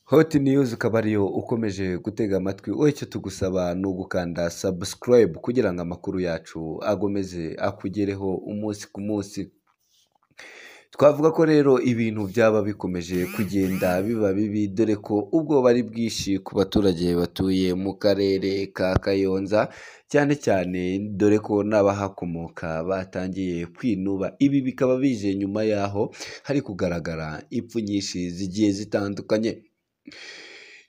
Hot News ukaba ariyo ukomeje gutega amatwi, wowe icyo tugusaba ni ugukanda subscribe kugira ngo amakuru yacu agomeze akugereho umunsi ku munsi. Twavuga ko rero ibintu byaba bikomeje kugenda biba bibi, dore ko ubwoba ari bwinshi ku baturage batuye mu karere ka Kayonza, cyane cyane dore ko n'abahakomoka batangiye kwinuba. Ibi bikaba bije nyuma y'aho hari kugaragara impfu nyinshi zigiye zitandukanye.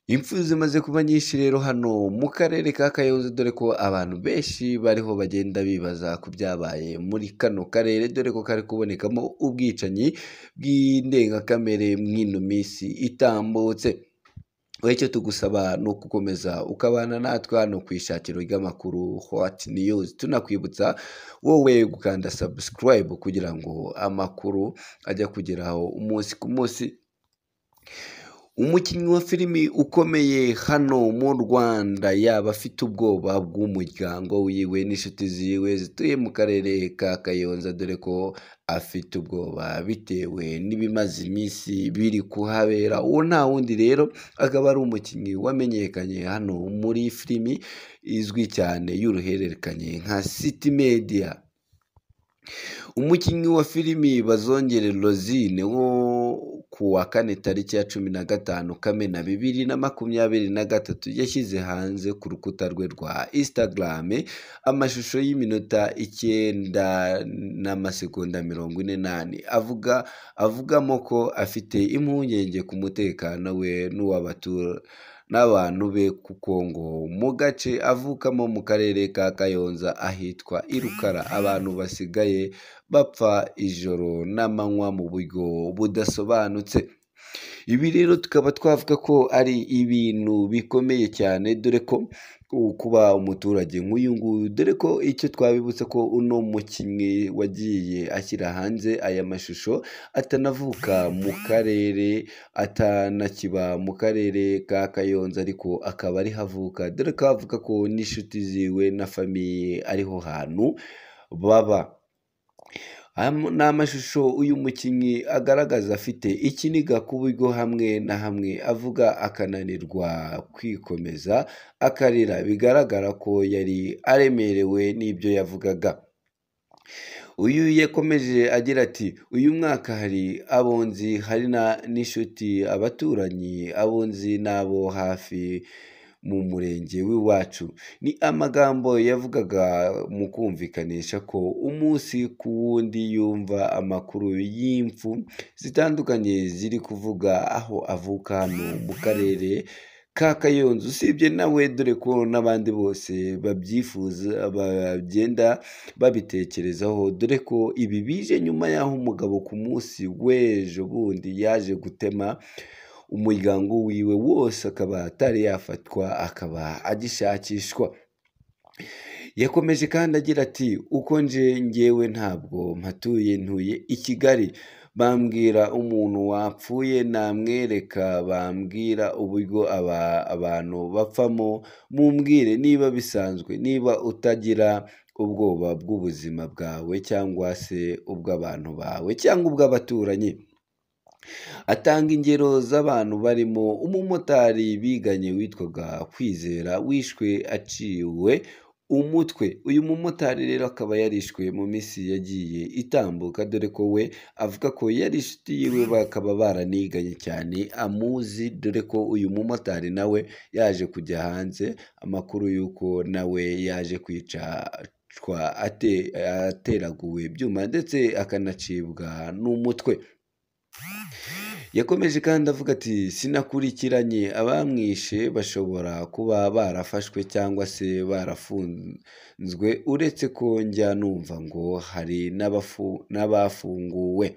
Impfu zimaze kuba nyinshi rero hano mu karere ka Kayonza, dore ko abantu benshi bariho bagenda bibaza ku byabaye muri kano karere, dore ko kari kubonekamo ubwicanyi bw'indengakamere mw'ino minsi itambutse. Wowe icyo tugusaba ni ugukomeza ukabana natwe hano ku ishakiro ry'amakuru Hot News, tunakwibutsa wowe gukanda subscribe kugira ngo amakuru ajye akugeraho umunsi ku munsi. Umukinnyi wa filimi ukomeye hano mu Rwanda yaba afite ubwoba bw'umuryango wiwe n'inshuti ziwe zituye mu karere ka Kayonza, dore ko afite ubwoba bitewe n'ibimaze iminsi biri kuhabera. Uwo nta wundi rero akaba ari umukinnyi wamenyekanye hano muri filimi izwi cyane y'uruhererekane nka City Media. Umukinnyi wa filimi Bazongere Rosine wo ku wa kane tariki ya 15 Kamena 2023 yashyize hanze ku rukuta rwe rwa Instagram amashusho y'iminota 9 n'amasegonda 44 avugamo ko afite impungenge ku mutekano we n'abantu be, kuko ngo mu gace avukamo mu karere ka Kayonza ahitwa i Rukara abantu basigaye bapfa ijoro n'amanywa mu buryo budasobanutse. Ibi rero tukaba twavuga ko ari ibintu bikomeye cyane, dore ko kuba umuturage nk'uyu nguyu, dore ko icyo twabibutsa ko uno mukinnyi wagiye ashyira hanze aya mashusho atanavuka mu karere, atanakiba mu karere ka Kayonza, ariko akaba ariho avuka, dore ko avuga ko n'inshuti ziwe na famiye ariho hantu baba. Ni amashusho uyu mukinnyi agaragaza afite ikiniga ku buryo hamwe na hamwe avuga akananirwa kwikomeza akarira, bigaragara ko yari aremerewe n'ibyo yavugaga. Uyu yakomeje agira ati uyu mwaka hari abonzi, hari n'inshuti, abaturanyi, abonzi n'abo hafi mu murenge w'iwacu. Ni amagambo yavugaga mu kumvikanisha ko umunsi ku wundi yumva amakuru y'impfu zitandukanye ziri kuvuga aho avuka hano mu karere ka Kayonza. Usibye nawe, dore ko n'abandi bose babyifuza bagenda babitekerezaho, dore ko ibi bije nyuma y'aho umugabo ku munsi w'ejo bundi yaje gutema umuryango wiwe wose, akaba atari yafatwa, akaba agishakishwa. Yakomeje kandi agira ati uko nje ngewe ntabwo mpatuye, ntuye i Kigali, bambwira umuntu wapfuye namwereka, bambwira uburyo abantu bapfamo, mumbwire niba bisanzwe, niba utagira ubwoba bw'ubuzima bwawe cyangwa se ubw'abantu bawe cyangwa ubw'abaturanyi. Atanga ingero z'abantu barimo umumotari biganye witwaga Kwizera wishwe aciwe umutwe. Uyu mumotari rero akaba yarishwe mu minsi yagiye itambuka, dore ko we avuga ko yari inshuti yiwe bakaba baraniganye cyane amuzi, dore ko uyu mumotari nawe yaje kujya hanze amakuru y'uko nawe yaje kwicwa ateraguwe ibyuma ndetse akanacibwa n'umutwe. Yakomeje kandi avuga ati sinakurikiranye abamwishe, bashobora kuba barafashwe cyangwa se barafunzwe, uretse ko njya numva ngo hari n'abafunguwe.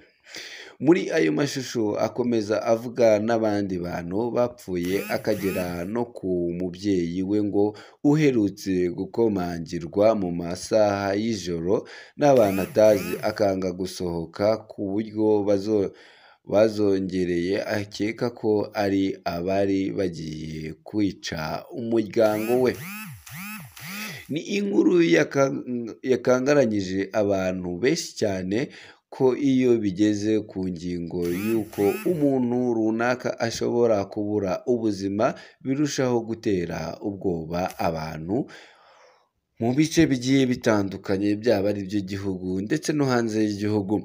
Muri ayo mashusho akomeza avuga n'abandi bantu bapfuye, akagera no ku mubyeyi we ngo uherutse gukomangirwa mu masaha y'ijoro n'abantu atazi, akanga gusohoka ku buryo bazongereye akeka ko ari abari bagiye kwica umuryango we. Ni inkuru yakangaranyije abantu benshi cyane ko iyo bigeze ku ngingo y'uko umuntu runaka ashobora kubura ubuzima birushaho gutera ubwoba abantu mu bice bigiye bitandukanye, byaba ari iby'igihugu ndetse no hanze y'igihugu.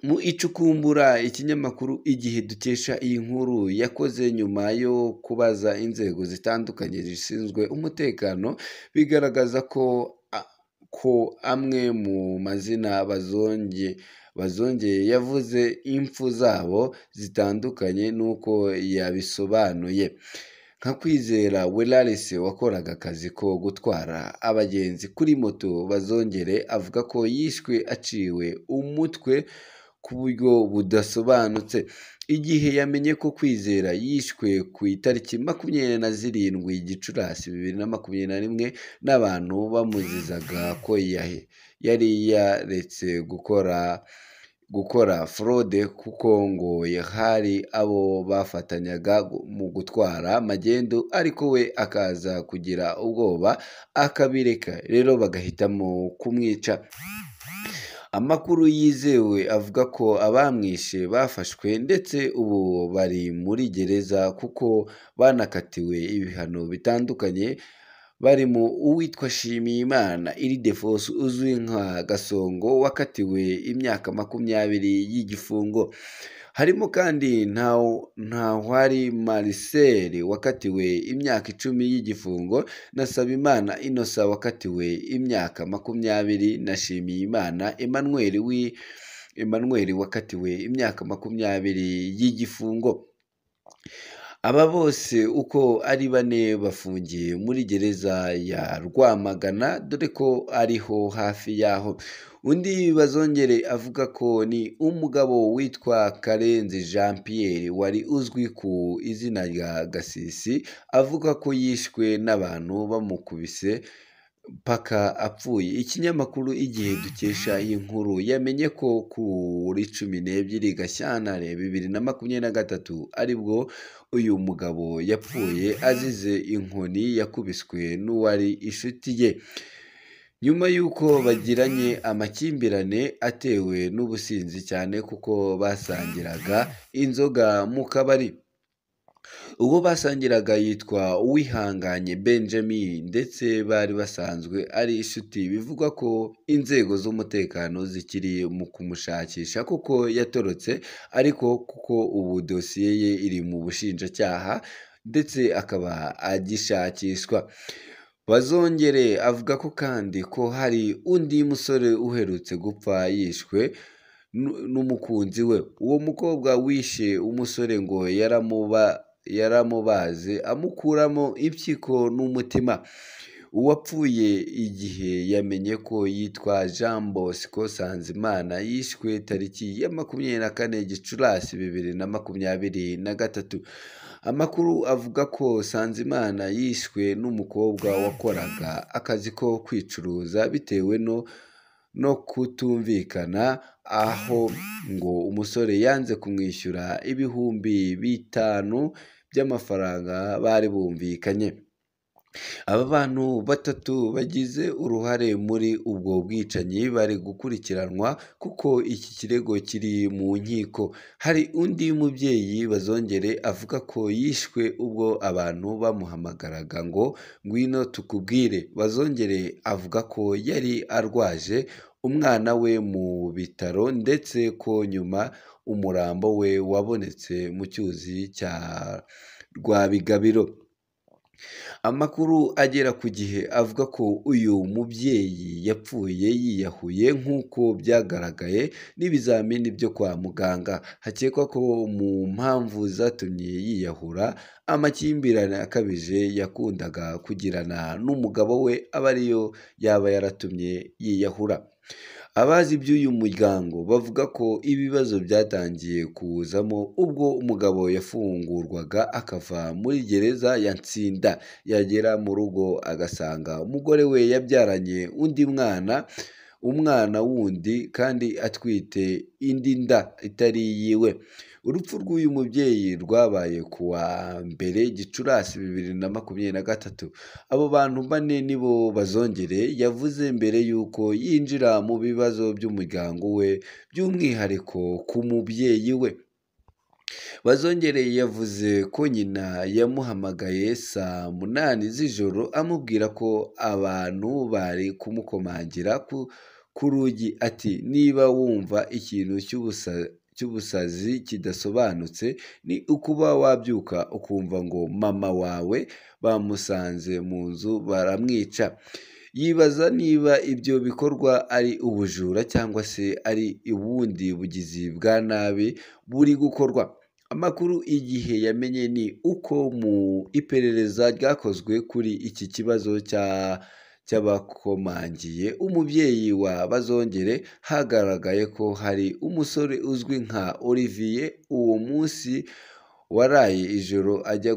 Mu icukumbura ikinyamakuru Igihe dukesha iyi nkuru yakoze nyuma yo kubaza inzego zitandukanye zishinzwe umutekano, bigaragaza ko amwe mu mazina Bazongeye yavuze impfu zabo zitandukanye n'uko yabisobanuye. Nka Kwizera Welarise wakoraga akazi ko gutwara abagenzi kuri moto, Bazongere avuga ko yishwe aciwe umutwe ku buryo budasobanutse. Igihe yamenye ko Kwizera yishwe ku itariki 27 Gicurasi 2021 n'abantu bamuzizaga ko yari yaretse gukora forode kuko ngo hari abo bafatanyaga mu gutwara magendu, ariko we akaza kugira ubwoba akabireka, rero bagahitamo kumwica. Amakuru yizewe avuga ko abamwishe bafashwe ndetse ubu bari muri gereza kuko banakatiwe ibihano bitandukanye, barimo uwitwa Nshimiyimana Ildephonse uzwi nka Gasongo wakatiwe imyaka 20 y'igifungo. Harimo kandi Ntawari Marcel wakatiwe imyaka 10 y'igifungo na Nsabimana Innocent wakatiwe imyaka 20 na Nshimiyimana Emmanuel wakatiwe imyaka 20 y'igifungo. Aba bose uko ari bane bafungiye muri gereza ya Rwamagana, dore ko ariho hafi yaho. Undi Bazongere avuga ko ni umugabo witwa Karenzi Jean Pierre wari uzwi ku izina rya Gasisi, avuga ko yishwe n'abantu bamukubise paka apfuye. Ikinyamakuru Igihe dukesha iyi nkuru yamenye ko kuri 12 Gashyantare 2023 aribwo uyu mugabo yapfuye azize inkoni yakubiswe n'uwari inshuti ye, nyuma y'uko bagiranye amakimbirane atewe n'ubusinzi cyane kuko basangiraga inzoga mu kabari. Uwo basangiraga yitwa Uwihanganye Benjamin ndetse bari basanzwe ari inshuti. Bivugwa ko inzego z'umutekano zikiri mu kumushakisha kuko yatorotse, ariko kuko ubu dosiye ye iri mu bushinjacyaha ndetse akaba agishakishwa. Bazongere avuga ko kandi ko hari undi musore uherutse gupfa yishwe n'umukunzi we. Uwo mukobwa wishe umusore ngo yaramubaze amukuramo impyiko n'umutima. Uwapfuye Igihe yamenye ko yitwa Jean Bosco Sanzimana, yishwe tariki ya 24 Gicurasi 2023. Amakuru avuga ko Sanzimana yishwe n'umukobwa wakoraga akazi ko kwicuruza bitewe no kutumvikana, aho ngo umusore yanze kumwishyura 5000 by'amafaranga bari bumvikanye. Aba bantu batatu bagize uruhare muri ubwo bwicanyi bari gukurikiranwa kuko iki kirego kiri mu nkiko. Hari undi mubyeyi Bazongere avuga ko yishwe ubwo abantu bamuhamagaraga ngo ngwino tukubwire. Bazongere avuga ko yari arwaje umwana we mu bitaro ndetse ko nyuma umurambo we wabonetse mu cyuzi cya Rwabigabiro. Amakuru agera ku Gihe avuga ko uyu mubyeyi yapfuye yiyahuye nk'uko byagaragaye n'ibizamini byo kwa muganga. Hakekwa ko mu mpamvu zatumye yiyahura amakimbirane akabije yakundaga kugirana n'umugabo we aba ariyo yaba yaratumye yiyahura. Abazi iby'uyu muryango bavuga ko ibibazo byatangiye kuwuzamo ubwo umugabo yafungurwaga akava muri gereza ya Nsinda, yagera mu rugo agasanga umugore we yabyaranye undi mwana, umwana wundi kandi atwite indi nda itari iyiwe. Urupfu rw'uyu mubyeyi rwabaye ku wa mbere Gicurasi 2023. Abo bantu bane nibo Bazongere yavuze mbere y'uko yinjira mu bibazo by'umuryango we, by'umwihariko ku mubyeyi we. Bazongere yavuze ko nyina yamuhamagaye saa 8 z'ijoro amubwira ko abantu bari kumukomangira ku rugi, ati niba wumva ikintu cy'ubusazi kidasobanutse ni ukuba wabyuka ukumva ngo mama wawe bamusanze mu nzu baramwica. Yibaza niba ibyo bikorwa ari ubujura cyangwa se ari ubundi bugizi bwa nabi buri gukorwa. Amakuru Igihe yamenye ni uko mu iperereza ryakozwe kuri iki kibazo cy'abakomangiye umubyeyi wa Bazongere, hagaragaye ko hari umusore uzwi nka Olivier uwo munsi waraye ijoro ajya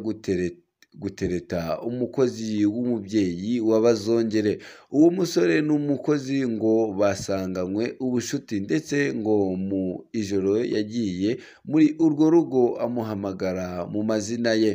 gutereta umukozi w'umubyeyi wa Bazongere. Uwo musore n'umukozi ngo basanganywe ubucuti, ndetse ngo mu ijoro yagiye muri urwo rugo amuhamagara mu mazina ye.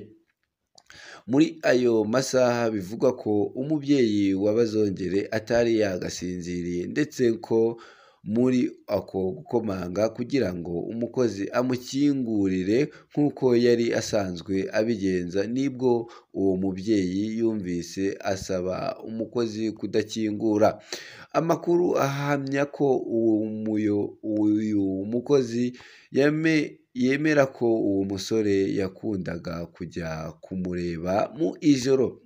Muri ayo masaha bivugwa ko umubyeyi wa Bazongere atari yagasinziriye, ndetse ko muri ako gukomanga kugira ngo umukozi amukingurire nk'uko yari asanzwe abigenza, nibwo uwo mubyeyi yumvise asaba umukozi kudakingura. Amakuru ahamya ko uyu mukozi yemera ko uwo musore yakundaga kujya kumureba mu ijoro.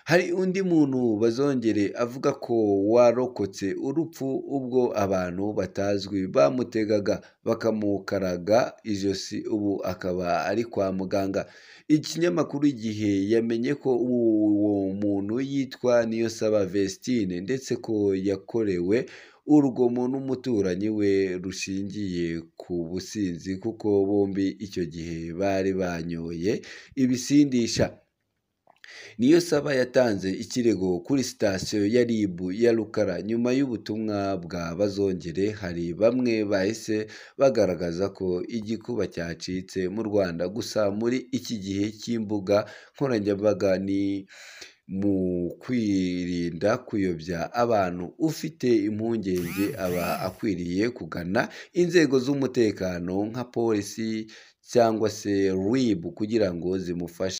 Hari undi muntu Bazongere avuga ko warokotse urupfu ubwo abantu batazwi bamutegaga bakamukaraga ijosi, ubu akaba ari kwa muganga. Ikinyamakuru Igihe yamenye ko uwo muntu yitwa Niyonsaba Vestine, ndetse ko yakorewe urugomo n'umuturanyi we rushingiye ku businzi, kuko bombi icyo gihe bari banyoye ibisindisha. Niyonsaba yatanze ikirego kuri sitasiyo ya RIB ya Rukara. Nyuma y'ubutumwa bwa Bazongere, hari bamwe bahise bagaragaza ko igikuba cyacitse mu Rwanda. Gusa muri iki gihe cy'imbuga nkoranyambaga ni mu kwirinda kuyobya abantu, ufite impungenge aba akwiriye kugana inzego z'umutekano nka polisi cyangwa se RIB kugira ngo zimufashe.